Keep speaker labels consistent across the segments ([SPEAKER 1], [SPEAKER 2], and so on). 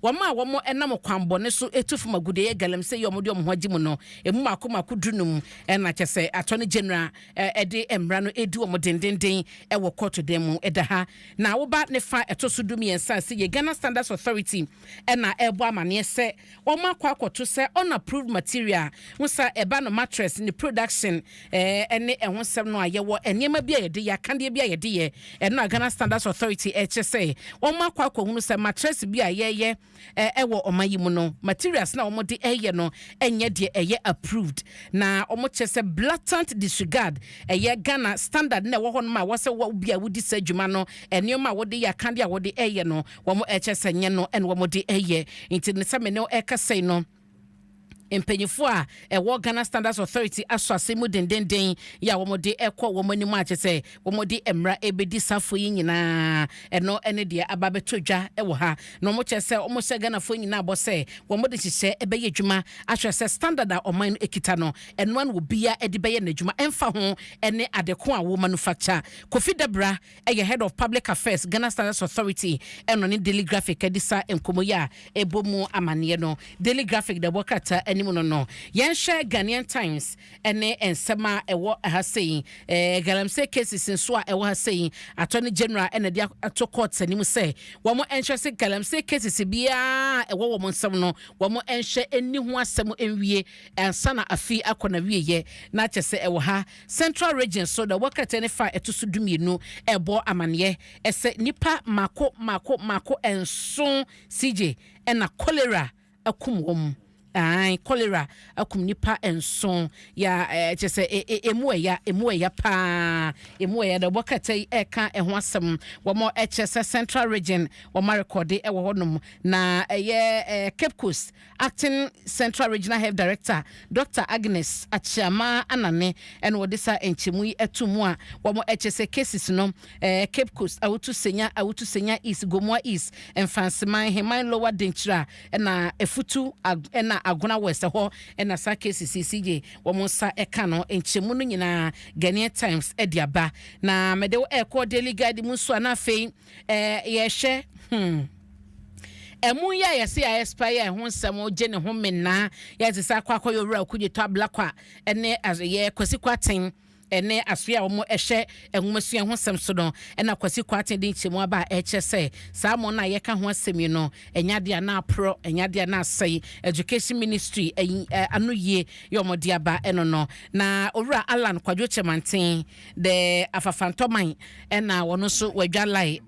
[SPEAKER 1] Wɔn a wɔn nam kwanbɔne so tu fam agudeɛ yɛ galamsey yi a wɔde wɔn ho agye mu no, emu mako mako 15 na kyɛ sɛ Attorney General de mmara no redi wɔn dendenden wɔ kɔɔto dan mu da ha. Na woba ne fa a ɛtɔ so 13 a, sɛ yɛ Ghana Standards Authority na ɛrebɔ amaneɛ sɛ wɔn akɔ akɔto sɛ unapproved material ho sa ɛba no mattress ne production ne ɛho nsɛm no a yɛwɔ nneɛma bi a yɛde yɛ akadeɛ bi a yɛde yɛ ɛno a Ghana Standards Authority ɛkyɛ sɛ wɔn akɔ akɔhunu sɛ mattress bi a yɛyɛ ɛwɔ ɔman yi mu no, materials na wɔde ɛyɛ no ɛnyɛ deɛ ɛyɛ approved, na wɔn kyɛ sɛ blatant disregard ɛyɛ Ghana standard na ɛwɔ hɔ nom a wɔsɛ wɔ bi a wodi sɛ adwuma no, nneɛma a wɔde yɛ akadeɛ a wɔde ɛyɛ no, wɔn ɛkyɛ sɛ nyɛ no ɛna wɔde ɛyɛ. Nti ne sɛ me ne ɛkasa yi no, mpanyinfoɔ a ɛwɔ Ghana Standards Authority asɔ ase mu dendenden yɛ a wɔde ɛkɔ wɔn anim a kyerɛ sɛ wɔde mmara ɛbɛdi safoɔ yi nyinaa. Ɛno ɛne deɛ aba bɛtɔ dwa ɛwɔ ha, na wɔn kyerɛ sɛ wɔn hyɛ Ghanafoɔ nyinaa bɔ sɛ wɔn de hyehyɛ ɛbɛyɛ adwuma ahwɛ sɛ standard a ɔman no ekita no, ɛno ano obiara ɛde bɛyɛ n'adwuma, ɛmfa ho ɛne adeko a wɔ manufacture. Kofi Dabra ɛyɛ Head of Public Affairs, Ghana Standards Authority, ɛno ne Daily Graphic ɛde sa nkɔmɔ yi a ɛbɔ mu amaneɛ no. Daily Graphic da ɛbɔ krataa anim no, yɛnhwɛ Ghanaian Times ɛne nsɛm a ɛwɔ ha sei. Galamsey cases nso a ɛwɔ ha sei, Attorney General ɛna de ato court anim sɛ wɔn nhwɛ sɛ galamsey cases biara ɛwɔ wɔn nsɛm no, wɔn nhwɛ ɛni ho asɛm nwie ansa na afi akɔ na wieyɛ. Na kyɛ sɛ ɛwɔ ha, Central Region so da ɛwɔ krataa ne fa ɛto so 12 ɛbɔ amaneɛ ɛsɛ nipa mako mako mako 7, CJ, ɛna cholera akum wɔn. Ae, cholera akum nipa 7 ya. Kyɛ sɛ emu ɛya, emu ɛya paa, emu ɛya. Da wɔkata yi ɛka ɛho asɛm, wɔn ɛkyɛ sɛ Central Region wɔn arekɔde ɛwɔ hɔnom, na ɛyɛ Cape Coast Acting Central Regional Health Director, Dr Agnes Achiama Anane, ɛna wɔde sa nkyɛmu yi ɛto mu a wɔn ɛkyɛ sɛ cases no, Cape Coast, Awutu Senya, Awutu Senya East, Gomoa East, Mfantsiman, Heman Lower Denkyira, ɛna Efutu, ɛna Agona West hɔ ɛna saa cases yi gye wɔn nsa ɛka no. Nkyɛmu no nyinaa Ghanaian Times ɛde aba. Na mɛde ɛkɔ Daily Guide mu nso a, na afei yɛhwɛ ɛmu yi a yɛsɛ yɛ expire ɛho nsɛm gye ne ho menaa yɛte sɛ akɔyɛ Owura Okudzeto Ablakwa ɛne yɛ Kwasi Kwarteng ɛne asoɛ a wɔn ɛhwɛ nwomasua ho nsɛm so no, ɛna Kwasi Kwarteng de nkyɛmu aba a ɛkyerɛ sɛ saa mo no a yɛka ho asɛm yi no, ɛnya deɛ na aporɔ, ɛnya deɛ na asɛe. Education Ministry ɛyi ano yie yɛ wɔn de aba ɛno no. Na Owura Alan Kwadwo Kyerematen, the Afafantɔman, ɛna wɔn nso wɔadwa lie.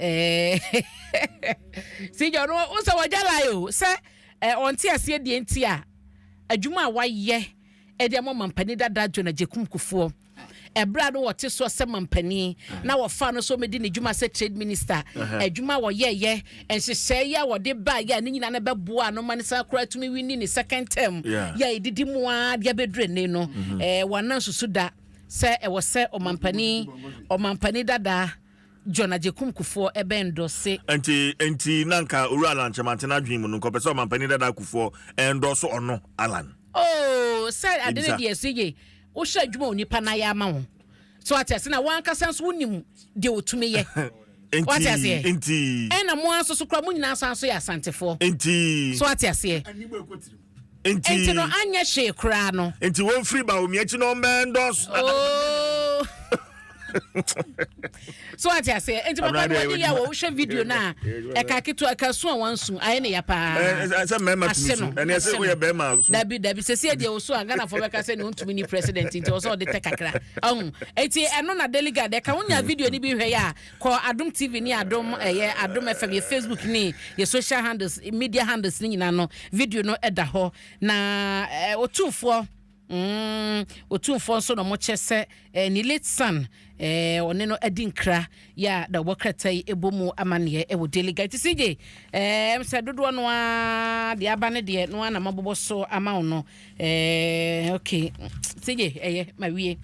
[SPEAKER 1] Sigya ɔno nso wɔadwa lie o, sɛ ɔnte aseɛ deɛ nti a adwuma a wayɛ ɛde ama mampanin dada John Agyekum Kufuor ɛberɛ a no wɔte soɔ sɛ mampanin na wɔfa no so mɛdi ne dwuma sɛ trade minister, adwuma a wɔyɛɛyɛ, nhyehyɛeɛ yi a wɔde baeɛ a ne nyinaa no bɛboa no ma ne san koraa tumi win ne second term yɛ a ɛdidi mu a de abɛduru ne no, wɔana nsusu da sɛ ɛwɔ sɛ ɔmampanin dada John Agyekum Kufuor ɛbɛn dɔse.
[SPEAKER 2] Nti na nka Owura Alan Kyerematen adwene mu no, nkɔpɛ sɛ ɔmampanin dada Kufuor ɛndɔso ɔno Alan.
[SPEAKER 1] Oh, sɛ ade no deɛ so yie, wohyɛ adwuma onipa na yɛ ama wo so ate ase, na wankasa nso wonim deɛ otumi yɛ. Wate aseɛ?
[SPEAKER 2] Nti
[SPEAKER 1] ɛna mo nso so kora mo nyinaa san so yɛ Asantefoɔ.
[SPEAKER 2] Nti
[SPEAKER 1] so ate aseɛ?
[SPEAKER 2] Nti
[SPEAKER 1] nti no anyɛ hwee koraa no.
[SPEAKER 2] Nti wɔn firi Bawumia akyi na ɔmbɛn dɔso.
[SPEAKER 1] Oh. So ate aseɛ? Nti papa no wɔde yɛ a wɔwohwɛ video no a ɛka ketewa ɛka su a wɔnsu ayɛ ne ya paa.
[SPEAKER 2] Sɛ mmarima tumi su, ɛne ɛsɛ woyɛ bɛrima
[SPEAKER 1] su. Dabi dabi, sɛsi deɛ wosu a, Ghanafoɔ bɛka sɛ ne wontumi ni president, nti ɔsɛ ɔde tɛ kakra ɔho. Nti ɛno na Daily Guide ɛka. Wonya video no bi hwɛ yɛ a, kɔ Adom TV ne Adom, ɛyɛ Adom FM, yɛ Facebook ne yɛ social handles, media handles ne nyinaa no, video no ɛda hɔ. Na Otumfoɔ nso na ɔmo kyɛ sɛ ne late son ɔne no adi nkra yɛ a na ɔwɔ krataa yi ɛbɔ mu amanneɛ ɛwɔ Daily Guide. Ti CJ, sɛ dodoɔ no ara deɛ aba ne deɛ no ara na mabobɔ so ama wo no. Ok, CJ, ɛyɛ ma wie.